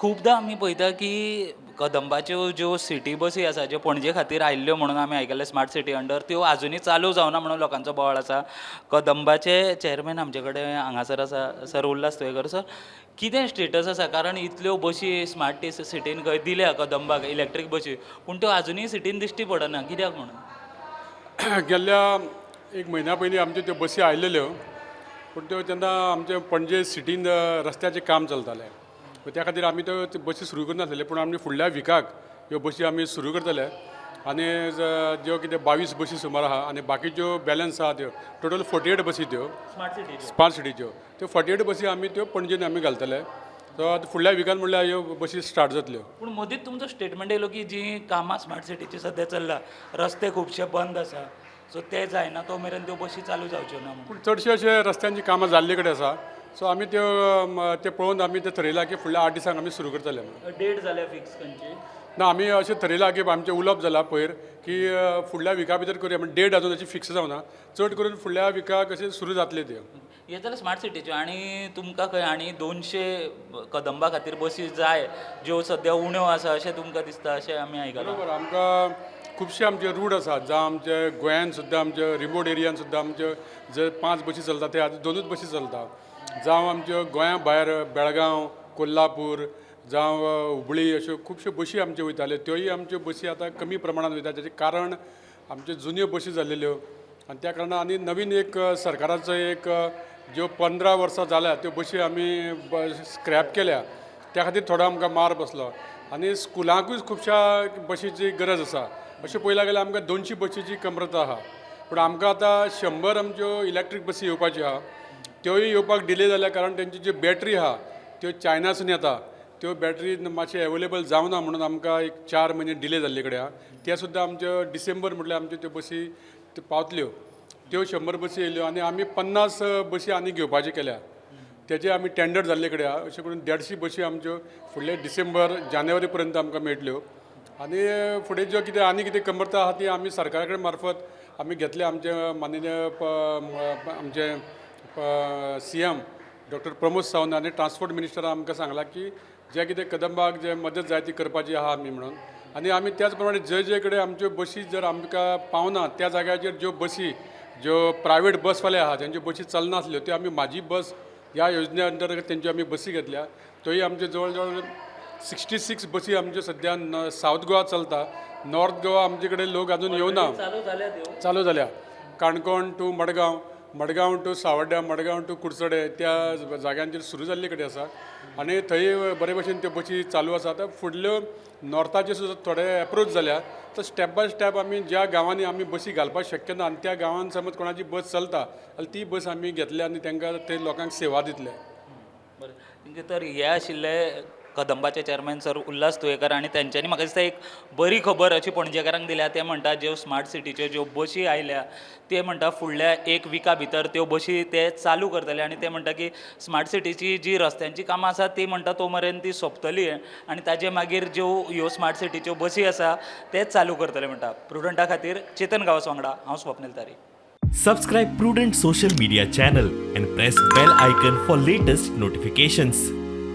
खुबदां आमी पळयता की कदंबाच्यो ज्यो सिटी बसी आसा, ज्यो पणजे खातीर आयिल्ल्यो म्हणून आमी आयकल्लें स्मार्ट सिटी अंडर, त्यो आजुनूय चालू जावना म्हणून लोकांचो बोवाळ आसा. कदंबाचे चॅरमॅन आमचे कडेन हांगासर आसा, सर उल्हास तुयेकर. सर, कितें स्टेटस आसा? कारण इतल्यो बशी स्मार्ट सिटीन खंय दिल्या कदंबाक, इलेक्ट्रीक बशी, पूण त्यो आजुनूय सिटीन दिश्टी पडना, कित्याक म्हणून? गेल्ल्या एक म्हयन्या पयलीं आमच्यो त्यो बसी आयलेल्यो, पूण त्यो तेन्ना आमचे पणजे सिटीन रस्त्याचें काम चलतालें. त्या खातीर आमी त्यो त्यो बसी सुरू करनासलेले. पूण आमी फुडल्या विकाक ह्यो बसी आमी सुरू करतले आनी ज्यो कितें 22 बसी सुमार आहा आनी बाकीच्यो बॅलन्स आहा, त्यो टोटल 48 बसी त्यो स्मार्ट सिटीच्यो. स्मार्ट सिटीच्यो त्यो 48 बसी आमी त्यो पणजेन आमी घालतले. सो आतां फुडल्या विकान म्हणल्यार ह्यो बसी स्टार्ट जातल्यो. पूण मदींच तुमचो स्टेटमेंट येयलो की जी कामां स्मार्ट सिटीची सद्या चल्ला, रस्ते खुबशे बंद आसा, सो ते जायना तो मेरेन त्यो बशी चालू जावच्यो ना म्हणून. पूण चडशे अशे रस्त्यांची कामां जाल्ले कडेन आसा. सो आमी त्यो ते पळोवन आमी ते थरयलां की फुडल्या 8 दिसांक आमी सुरू करतले म्हणून. डेट जाल्या फिक्स खंयची? ना, आमी अशें थरयलां की आमचें उलोवप जालां पयर की फुडल्या विका भितर करुया. पण डेट अजून अशी फिक्स जावना. चड करून फुडल्या विकाक अशें सुरू जातले त्यो. हे जालें स्मार्ट सिटीच्यो. आनी तुमकां खंय आनी 200 कदंबा खातीर बसी जाय, ज्यो सद्या उण्यो आसा अशें तुमकां दिसता, अशें आमी आयकलां. बरोबर, आमकां खुबशे आमचे रूट आसात, जावं आमचे गोंयान सुद्दां, आमचे रिमोट एरियान सुद्दां आमच्यो जे पांच बसी चलता ते आतां दोनूच बसी चलता. जावं आमच्यो गोंया भायर बेळगांव, कोल्हापूर, जावं हुबळी, अश्यो खुबश्यो बशी आमच्यो वयताल्यो. त्योय आमच्यो बसी आतां कमी प्रमाणान वयता. ताचें कारण आमच्यो जुन्यो बसी जाल्लेल्यो आनी त्या कारणान आनी नवीन एक सरकाराचो एक ज्यो 15 वर्सां जाल्या त्यो बशी आमी स्क्रॅप केल्या. त्या खातीर थोडो आमकां मार बसलो आनी स्कुलांकूय खुबश्या बशीची गरज आसा. अशें पळयलें जाल्यार आमकां 200 बशीची कमरत आहा, पूण आमकां आतां 100 आमच्यो इलेक्ट्रीक बसी येवपाच्यो आहा. त्योय येवपाक डिले जाल्या, कारण तेंची ज्यो बॅटरी आहा त्यो चायनासून येता. त्यो बॅटरी मातशे एवेलेबल जावना म्हणून आमकां एक 4 म्हयने डिले जाल्ले कडेन आहा. ते सुद्दां आमच्यो डिसेंबर म्हटल्यार आमच्यो त्यो बसी त्यो पावतल्यो. त्यो 100 बसी येयल्यो आनी आमी 50 बसी आनी घेवपाच्यो केल्या. तेजे आमी टेंडर जाल्ले कडेन आहा. अशें करून 150 बसी आमच्यो फुडले डिसेंबर जानेवारी पर्यंत आमकां मेळटल्यो. आनी फुडें ज्यो कितें आनी कितें कमरता आहा ती आमी सरकारा कडेन मार्फत आमी घेतले. आमचे माननीय आमचे सीएम डॉक्टर प्रमोद सावंत आनी ट्रान्सपोर्ट मिनिस्टरान आमकां सांगलां की जे कितें कदंबाक जे मदत जाय ती करपाची आहा आमी म्हणून. आनी आमी त्याच प्रमाणे जे जे कडेन आमच्यो बसी जर आमकां पावना, त्या जाग्याचेर ज्यो बसी, ज्यो प्रायवेट बसवाले आहा, तेंच्यो बसी चलनासल्यो, त्यो आमी म्हाजी बस ह्या योजने अंतर्गत तेंच्यो आमी बसी घेतल्या. त्योय आमच्यो जवळ जवळ 66 बसी आमच्यो सद्या सावथ गोवा चलता. नॉर्थ गोवा आमचे कडेन लोक अजून येवना. चालू जाल्या त्यो? चालू जाल्या. काणकोण टू मडगांव, मडगांव टू सावड्ड्या, मडगांव टू कुडचडे, त्या जाग्यांचेर सुरू जाल्ले कडेन आसा आनी थंय बरे भशेन त्यो बसी चालू आसा. आतां फुडल्यो नॉर्थाच्यो सुद्दां थोडे एप्रोच जाल्या. तर स्टेप बाय स्टेप आमी ज्या गांवांनी आमी बसी घालपाक शक्य ना आनी त्या गांवान समज कोणाची बस चलता जाल्यार ती बस आमी घेतले आनी तांकां ते लोकांक सेवा दितले. बरें, तर हे आशिल्ले कदंबाचे चॅरमॅन सर उल्हास तुयेकर आनी तेंच्यांनी म्हाका दिसता एक बरी खबर अशी पणजेकारांक दिल्या. ते म्हणटा, ज्यो स्मार्ट सिटीच्यो ज्यो बशी आयल्या, ते म्हणटा फुडल्या एक विका भितर त्यो बशी ते चालू करतले. आनी ते म्हणटा की स्मार्ट सिटीची जी रस्त्यांची कामां आसा ती म्हणटा तो मेरेन ती सोंपतली आनी ताजे मागीर ज्यो ह्यो स्मार्ट सिटीच्यो बसी आसा तेच चालू करतले म्हणटा. प्रुडंटा खातीर चेतन गांवस वांगडा हांव स्वप्नील तारी. Subscribe Prudent Social Media channel and press bell icon for latest notifications.